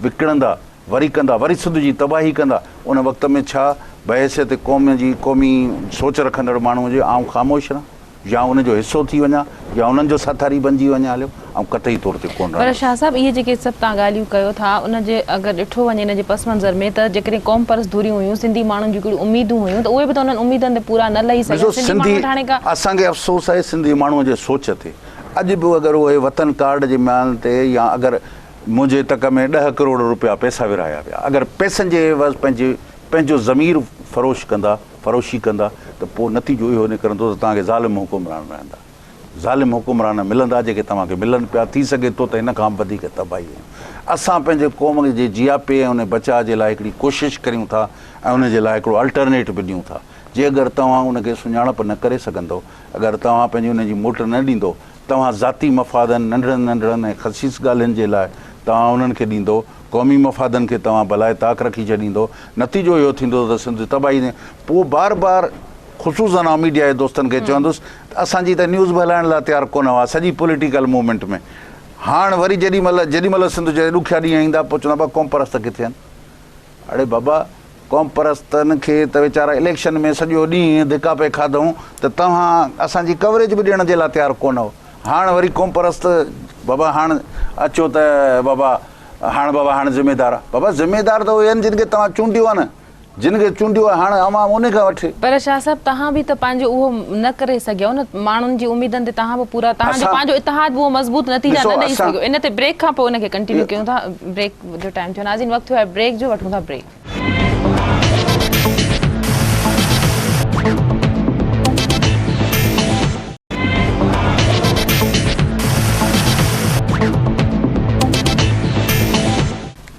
وڪڻندا. وري ڪندا، وري سنڌ جي تباهي ڪندا، ان وقت ۾ ڇا بحيثيت قوم جي قومي سوچ رکندڙ ماڻهوء جي آئون خاموش رهان يا ان جو حصو ٿي وڃان يا انهن جو ساٿاري بنجي وڃان هليو، آئون قطعي طور تي ڪونه پر رهندس. شاهه صاحب اهي جيڪي سڀ توهان ڳالهيون ڪيو ٿا ان جي اگر ڏٺو وڃي ان جي پس منظر ۾ ته جيڪڏهن قوم پرست ڌريون هيون سنڌي ماڻهن جون ڪهڙيون اميدون هيون ته اهي به ته انهن اميدن تي پورا نه لهي سگهيا ڏسو سنڌي سنڌي ماڻهن وٽ هاڻي ڪا اسان کي افسوس آهي سنڌي ماڻهوء جي سوچ تي اڄ به اگر اهي وطن ڪارڊ جي ميان تي يا اگر منهنجي تڪ ۾ ڏهه ڪروڙ روپيا پئسا ورهايا ويا اگر پئسن جي عيوض پنهنجي پنهنجو ضمير فروش ڪندا فروشي ڪندا ته پوء نتيجو اهو نڪرندو ته توهان کي ظالم حڪمران رهندا ظالم حڪمران ملندا جيڪي توهان کي ملن پيا ٿي سگهي ٿو ته هن کان به وڌيڪ تباهي ۽ اسان پنهنجي قوم جي جياپي ۽ ان بچاء جي لاء هڪڙي ڪوشش ڪريون ٿا ۽ ان جي لاء هڪڙو الٽرنيٽ به ڏيون ٿا جي اگر توهان ان کي سڃاڻپ نه ڪري سگهندو اگر توهان پنهنجي ان جي موٽ نه ڏيندو توهان ذاتي مفادن، ننڍڙن ننڍڙن ۽ خسيس ڳالهين جي لاء توهان انهن کي ڏيندو، قومي مفادن کي توهان بلاء طاق رکي ڇڏيندو، نتيجو اهو ٿيندو ته سنڌ تباهي ٿيندي. پوء بار بار خصوصاً آئون ميڊيا جي دوستن کي چوندس ته اسان جي ته نيوز به هلائڻ لاء تيار ڪونه هئا سڄي پوليٽيڪل موومينٽ ۾، هاڻ وري جيڏي مهل جيڏي مهل سنڌ جا ڏکيا ڏينهن ايندا پوء چوندا بابا قومپرست ڪٿي آهن؟ اڙي بابا قومپرستن کي ته ويچارا اليڪشن ۾ سڄو ڏينهن ڌڪا پئي کاڌئون ته توهان اسان جي ڪوريج به ڏيڻ جي لاء تيار ڪونه هو هاڻ وري قومپرست بابا هاڻ اچو ته بابا هاڻ بابا هاڻ ذميدار بابا ذميدار ته اهي آهن جن کي توهان چونڊيو آهي نه جن کي چونڊيو آهي هاڻ عوام انهي کان وٺي. پر شاهه صاحب توهان به ته پنهنجو اهو نه ڪري سگهيو نه ماڻهن جي اميدن تي توهان به پورا توهان جو پنهنجو اتحاد به اهو مضبوط نتيجا نه ڏئي سگهيو ان تي بريڪ کان پوء ان کي ڪنٽينيو ڪيون ٿا بريڪ جو ٽائيم ٿيو ناظرين وقت ٿيو آهي بريڪ جو وٺون ٿا بريڪ.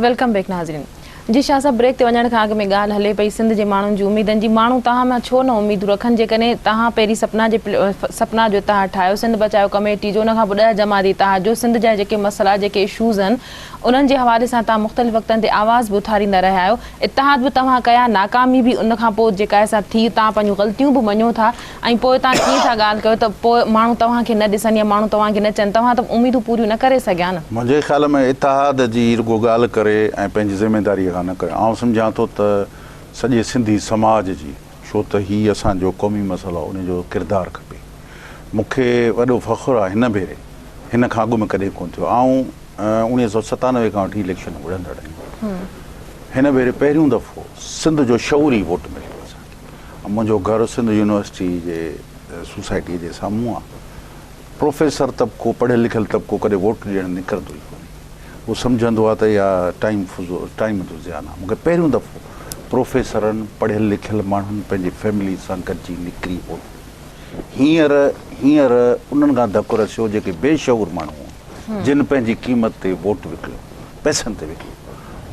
Welcome back ناظرين جي شاهه صاحب بريڪ تي وڃڻ کان اڳ ۾ ڳالهه هلي پئي سنڌ جي ماڻهن جي اميدن جي ماڻهو توهان مان ڇو نه اميدون رکن جيڪڏهن توهان پهرين سپنا جي سپنا جو اتحاد ٺاهيو سنڌ بچايو ڪميٽي جو ان کان پوء ڏهه جماعتي اتحاد جو سنڌ جا جيڪي مسئلا جيڪي اشوز آهن انهن جي حوالي سان توهان مختلف وقتن تي آواز به اٿاريندا رهيا آهيو اتحاد به توهان ڪيا ناڪامي به ان کان پوء جيڪا سا ٿي توهان پنهنجون غلطيون به مڃو ٿا ۽ پوء توهان ڪيئن ٿا ڳالهه ڪيو ته پوء ماڻهو توهان کي نه ڏسن يا ماڻهو توهان کي نه چون توهان ته اميدون پوريون نه ڪري سگهيا نه. منهنجي خيال ۾ اتحاد جي رڳو ڳالهه ڪري ۽ پنهنجي ذميداريء کان نه ڪري آئون سمجهان ٿو ته سڄي سنڌي سماج جي ڇو ته هي اسان جو قومي مسئلو آهي ان جو ڪردار کپي. مون کي وڏو فخر آهي هن ڀيري هن کان اڳ ۾ ڪڏهن ڪونه ٿيو آئون 1997 کان وٺي اليڪشن وڙهندڙ آهيان هن ڀيري پهريون دفعو سنڌ جو شعوري ووٽ مليو اسان کي. منهنجو گهر سنڌ يونيورسٽي جي سوسائٽيء جي سامهون آ. پروفيسر طبقو، پڙهيل لکيل طبقو ڪڏهن ووٽ ڏيڻ نڪرندو ئي ڪونهي. هو سمجهندو آ ته اها ٽائيم فضول، ٽائيم جو زيان آ. مون کي پهريون دفعو پروفيسرن، پڙهيل لکيل ماڻهن پنهنجي فيملي سان گڏجي نڪري ووٽ ڏنو. هينئر، هينئر انهن کان ڌڪ رسيو جيڪي بي شعور ماڻهو هئا، جن پنهنجي قيمت تي ووٽ وڪڻيو، پئسن تي وڪڻيو.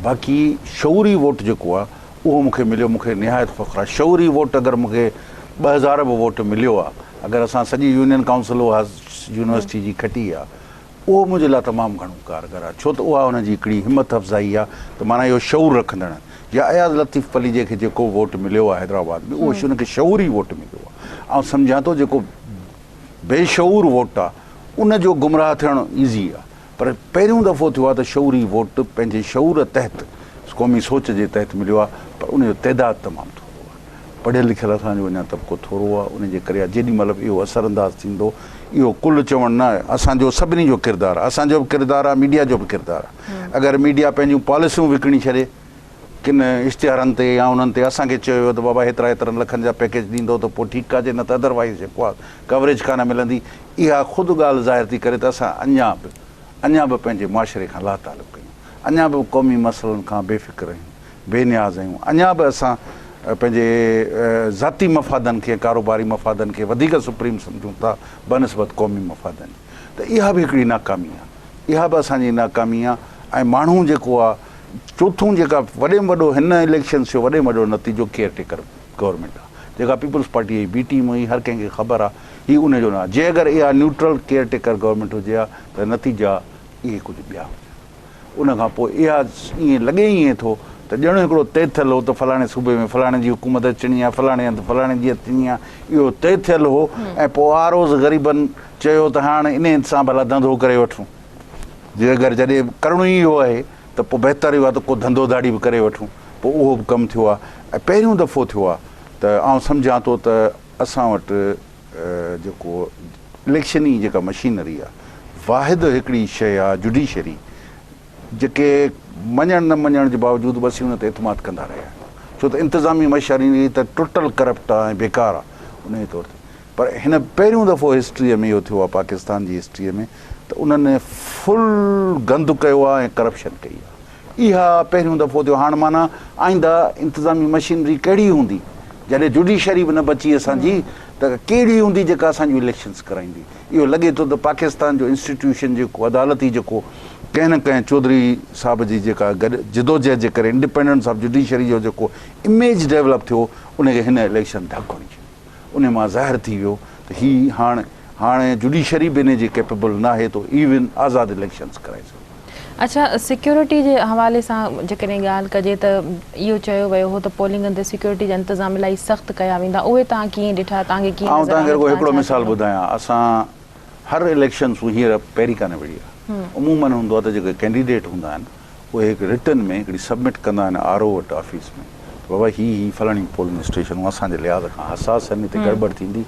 باقي شعوري ووٽ جيڪو آ، اهو مون کي مليو مون کي نهايت فخر آهي شعوري ووٽ اگر مون کي 2000 به ووٽ مليو آهي اگر اسان سڄي يونين ڪائونسل اها يونيورسٽي جي کٽي آهي اهو منهنجي لاء تمام گهڻو ڪارگر آهي ڇو ته اها ان جي هڪڙي همت افزائي آهي ته معنيٰ اهو شعور رکندڙ آهن يا اياز لطيف پليجي کي جيڪو ووٽ مليو آهي حيدرآباد ۾ اهو ان کي شعوري ووٽ مليو آهي آئون سمجهان ٿو جيڪو بي شعور ووٽ آهي ان جو گمراهه ٿيڻ ايزي آهي پر پهريون دفعو ٿيو آهي ته شعوري ووٽ پنهنجي شعور تحت قومي سوچ جي تحت مليو آهي پر ان جو تعداد تمام ٿورو آهي. پڙهيل لکيل اسان جو اڃا طبقو ٿورو آهي ان جي ڪري آهي جيڏي مهل به اهو اثر انداز ٿيندو اهو ڪل چوڻ نه آهي اسان جو سڀني جو ڪردار آهي اسان جو به ڪردار آهي ميڊيا جو به ڪردار آهي اگر ميڊيا پنهنجون پاليسيون وڪڻي ڇڏي. ڪن اشتهارن تي يا انهن تي اسان کي چيو ويو ته بابا هيترا هيترن لکن جا پيڪيج ڏيندو ته پوء ٺيڪ آ جي نه ته ادروائيز جيڪو آ ڪوريج ڪانه ملندي. اها خود ڳالهه ظاهر ٿي ڪري ته اسان اڃا به اڃا به پنهنجي معاشري کان لاتعلق آهيون. اڃا به قومي مسئلن کان بي فڪر آهيون، بي نياز آهيون. اڃا به اسان پنهنجي ذاتي مفادن کي ۽ ڪاروباري مفادن کي وڌيڪ سپريم سمجهون ٿا بنسبت قومي مفادن جي. ته اها به هڪڙي ناڪامي آ. اها به اسان جي ناڪامي آ ۽ ماڻهو جيڪو آ چوٿون جيڪا وڏي ۾ وڏو هن اليڪشنس جو وڏي ۾ وڏو نتيجو ڪيئر ٽيڪر گورنمينٽ آ جيڪا پيپلز پارٽي جي بي ٽيم هئي هر ڪنهن کي خبر آ هي ان جو نه آ جي اگر اها نيوٽرل ڪيئر ٽيڪر گورنمينٽ هجي ها ته نتيجا اهي ڪجهه ٻيا هجن ها ان کان پوء اها ائين لڳي ئي ائين ٿو ته ڄڻ هڪڙو طئي ٿيل هو ته فلاڻي صوبي ۾ فلاڻي جي حڪومت اچڻي آ فلاڻي هنڌ فلاڻي جي اچڻي آ اهو طئي ٿيل هو ۽ پوء آروز غريبن چيو ته هاڻ انهي سان ڀلا ڌنڌو ڪري وٺون. جي اگر جڏهن ڪرڻو ئي اهو آهي ته پوء بهتر اهو آهي ته ڪو ڌنڌو ڌاڙي به ڪري وٺون. پوء اهو به ڪم ٿيو آهي ۽ پهريون دفعو ٿيو آهي ته آئون سمجهان ٿو ته اسان وٽ جيڪو اليڪشني جيڪا مشينري آهي واحد هڪڙي شيء آهي جڊيشري جيڪي مڃڻ نه مڃڻ جي باوجود به اسين ان تي اعتماد ڪندا رهيا آهيون ڇو ته انتظامي مشينري ته ٽوٽل ڪرپٽ آهي ۽ بيڪار آهي انهي طور تي پر هن پهريون دفعو هسٽريء ۾ اهو ٿيو آهي پاڪستان جي هسٽريء ۾ ته انهن فل گند ڪيو آهي ۽ ڪرپشن ڪئي آهي. اها پهريون دفعو ٿيو هاڻ معنيٰ آئنده انتظامي مشينري ڪهڙي هوندي جڏهن جوڊيشري به نه بچي اسان جي ته ڪهڙي هوندي جيڪا اسان جون اليڪشنز ڪرائيندي. اهو لڳي ٿو ته پاڪستان جو انسٽيٽيوشن جيڪو عدالتي جيڪو ڪنهن نه ڪنهن چوڌري صاحب جي جيڪا گڏ جدوجهد جي ڪري انڊيپينڊنس آف جوڊيشري جو جيڪو اميج ڊيولپ ٿيو ان کي هن اليڪشن ڌڪ هڻي ڇڏيو. انهي مان ظاهر ٿي ويو ته هي هاڻ هاڻ جوڊيشري به انهي جي ڪيپيبل ناهي ته ايون آزاد اليڪشنز ڪرائي سگهي. اڇا سيڪيورٽي جي حوالي سان جيڪڏهن ڳالهه ڪجي ته اهو چيو ويو هو ته پولنگن تي سيڪيورٽي جا انتظام الاهي سخت ڪيا ويندا اهي توهان ڪيئن ڏٺا توهان کي ڪيئن آئون نظر توهان کي آيو رڳو توهان هڪڙو ڇا مثال چوندو. ٻڌايان اسان هر اليڪشنسون هينئر پهرين ڪانه وڙهي آهي عمومن هوندو آهي ته جيڪي ڪينڊيڊيٽ هوندا آهن اهي هڪ رٽن ۾ هڪڙي سبمٽ ڪندا آهن آر او وٽ آفيس ۾ ته بابا هي هي فلاڻيون پولنگ اسٽيشنون اسان جي لحاظ کان حساس آهن هتي گڙٻڙ ٿيندي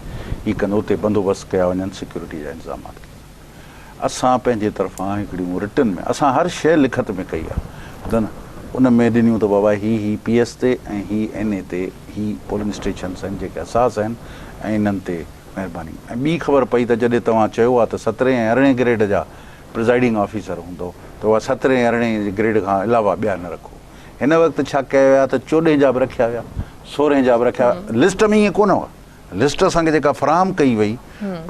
هي ڪندو اتي بندوبست ڪيا وڃن سيڪيورٽي جا انتظامات ڪيا وڃن اسان پنهنجي طرفان هڪڙيون رٽن ۾ اسان هر شيء لکت ۾ ڪئي آهي ٻڌو نه ان ۾ ڏنيون ته بابا هي هي پي ايس تي ۽ هي اين اي تي هي پولنگ اسٽيشنس آهن جيڪي حساس آهن ۽ انهن تي مهرباني ۽ ٻي خبر پئي ته جڏهن توهان چيو آهي ته سترهين ۽ ارڙهين گريڊ جا پرزائيڊنگ آفيسر هوندو ته اها سترهين ارڙهين گريڊ کان علاوه ٻيا نه رکو. هن وقت ڇا ڪيو ويا ته چوڏهين جا به رکيا ويا، سورهين جا به رکيا ويا، لسٽ ۾ ائين ڪونه هئا. لسٽ اسان کي جيڪا فراهم ڪئي وئي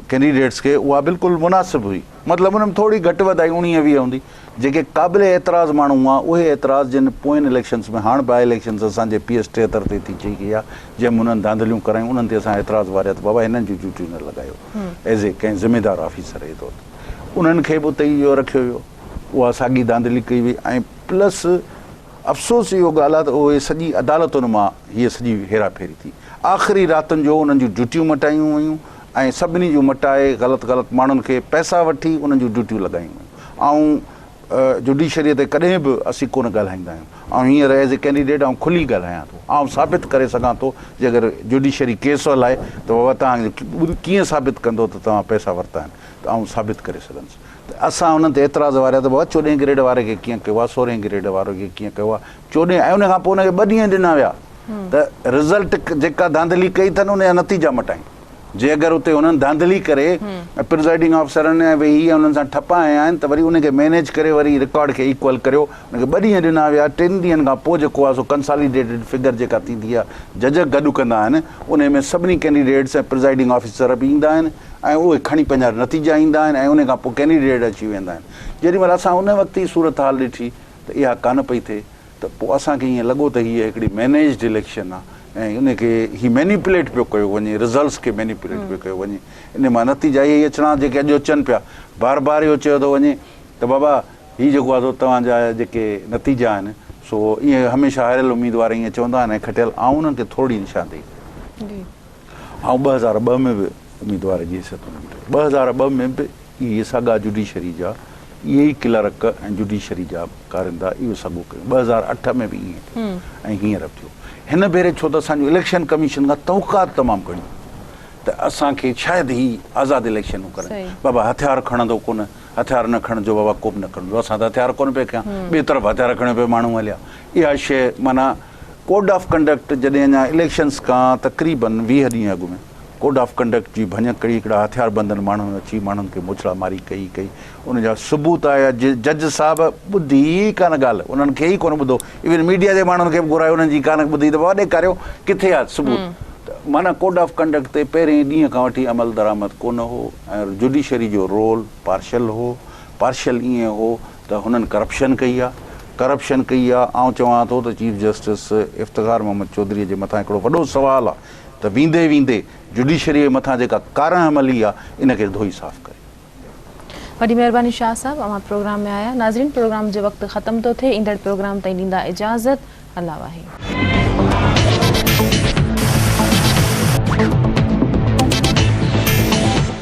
ڪينڊيڊيٽس کي اها بلڪل مناسب هئي. مطلب ان ۾ ٿوري گهٽ وڌائي اوڻيهه ويهه هوندي. جيڪي قابل اعتراض ماڻهو هئا اهي اعتراض جن پوئين اليڪشنس ۾ هاڻ باء اليڪشنس اسان جي پي ايس 73 تي ٿي چئي گئي آهي جنهن ۾ انهن ڌانڌليون ڪرايون انهن تي اسان اعتراض واريا ته بابا هنن جون ڊيوٽيون نه لڳايو ايز اي ڪنهن ذميدار آفيسر جي طور تي. انهن کي به اتي ئي اهو رکيو ويو، اها ساڳي ڌانڌلي ڪئي وئي ۽ پلس افسوس اهو ڳالهه آهي ته اهي سڄي عدالتن مان هيء سڄي هيرا ڦيري ٿي. آخري راتن جو انهن جون ڊيوٽيون مٽايون ويون ۽ سڀني جون مٽائي غلط غلط ماڻهن کي پئسا وٺي انهن جون ڊيوٽيون لڳايون ويون. آئون جڊيشريء تي ڪڏهن به اسين ڪونه ڳالهائيندا آهيون. آئون هينئر ايز اي ڪينڊيڊيٽ آئون کلي ڳالهايان ٿو. آئون ثابت ڪري سگهان ٿو جي اگر جڊيشري ڪيس هلائي ته بابا توهان ڪيئن ثابت ڪندو ته توهان پئسا ورتا آهن. ته آئون ثابت ڪري سگهندس ته اسان انهن تي اعتراض واريا ته بابا چوڏهين گريڊ واري کي ڪيئن ڪيو آهي سورهين گريڊ واري کي ڪيئن ڪيو آهي چوڏهين ۽ ان کان پوء ان کي ٻه ڏينهن ڏنا ويا ته رزلٽ جيڪا ڌانڌلي ڪئي اٿن ان جا نتيجا مٽائين جي اگر اتي انهن ڌانڌلي ڪري ۽ پرزائيڊنگ آفيسرن ۽ ويهي ۽ انهن سان ٺپا هنيا آهن ته وري ان کي مينيج ڪري وري رڪارڊ کي ايڪول ڪريو ان کي ٻه ڏينهن ڏنا ويا ٽن ڏينهن کان پوء جيڪو آهي سو ڪنساليڊيٽيڊ فگر جيڪا ٿيندي آهي جج گڏ ڪندا آهن ان ۾ سڀني ڪينڊيڊيٽس ۽ پرزائيڊنگ آفيسر به ايندا آهن ۽ اهي کڻي پنهنجا نتيجا ايندا آهن ۽ ان کان پوء ڪينڊيڊيٽ اچي ويندا آهن. جيڏي مهل اسان ان وقت ئي صورتحال ڏٺي ته اها ڪانه پئي ٿئي ته پوء اسان کي ائين لڳو ته هيء هڪڙي مينيجڊ اليڪشن آهي ۽ ان کي هي مينيپوليٽ پيو ڪيو وڃي، رزلٽس کي مينيپوليٽ پيو ڪيو وڃي. ان مان نتيجا اهي ئي اچڻا جيڪي اڄ اچن پيا. بار بار اهو چيو ٿو وڃي ته بابا هي جيڪو آهي سو توهان جا جيڪي نتيجا آهن سو ائين هميشه هاريل اميدوار ائين چوندا آهن ۽ کٽيل آئون انهن کي ٿورڙي نشاندهي ڪريان. آئون 2002 ۾ به اميدوار جي حيثيت ۾ بيٺو. 2002 ۾ به اهي ساڳا جوڊيشري جا اهي ئي ڪلرڪ ۽ جوڊيشري جا ڪارندا اهو ساڳو ڪيو. 2008 ۾ به ائين ٿيو ۽ هينئر به ٿيو. هن ڀيري ڇو ته اسان جون اليڪشن ڪميشن کان توقعات تمام گهڻيون ته اسان کي شايد هي آزاد اليڪشنون ڪرن. بابا هٿيار کڻندو ڪونه. هٿيار نه کڻجو بابا ڪو به نه کڻندو اسان ته هٿيار ڪونه پئي کنيا ٻئي طرف هٿيار کڻيو پئي ماڻهو هليا اها شيء معنيٰ ڪوڊ آف ڪنڊڪٽ جڏهن اڃا اليڪشنس کان تقريبن 20 ڏينهن اڳ ۾ ڪوڊ آف ڪنڊڪٽ جي ڀڃڪڙي هڪڙا هٿياربندن ماڻهن اچي ماڻهن کي موچڙا ماري ڪئي ڪئي ان جا ثبوت آيا جج صاحب ٻڌي ئي ڪانه ڳالهه انهن کي ئي ڪونه ٻڌو ايون ميڊيا جي ماڻهن کي به گهرائي انهن جي ڪانه ٻڌي ته بابا ڏيکاريو ڪٿي آ ثبوت ته معنيٰ ڪوڊ آف ڪنڊڪٽ تي پهرين ڏينهن کان وٺي عمل درآمد ڪونه هو ۽ جوڊيشري جو رول پارشل هو پارشل ائين هو ته هنن ڪرپشن ڪئي آ ڪرپشن ڪئي آ آئون چوان ٿو ته چيف جسٽس افتخار محمد چوڌري جي مٿان هڪڙو وڏو سوال آ ته ويندي ويندي جوڊيشري جي مٿان جيڪا ڪارنهن ملي آ ان کي ڌوئي صاف ڪري. وڏي مهرباني شاهه صاحب اوهان پروگرام ۾ آيا ناظرين پروگرام جو وقت ختم ٿو ٿئي ايندڙ پروگرام تائين ڏيندا اجازت الله واهي.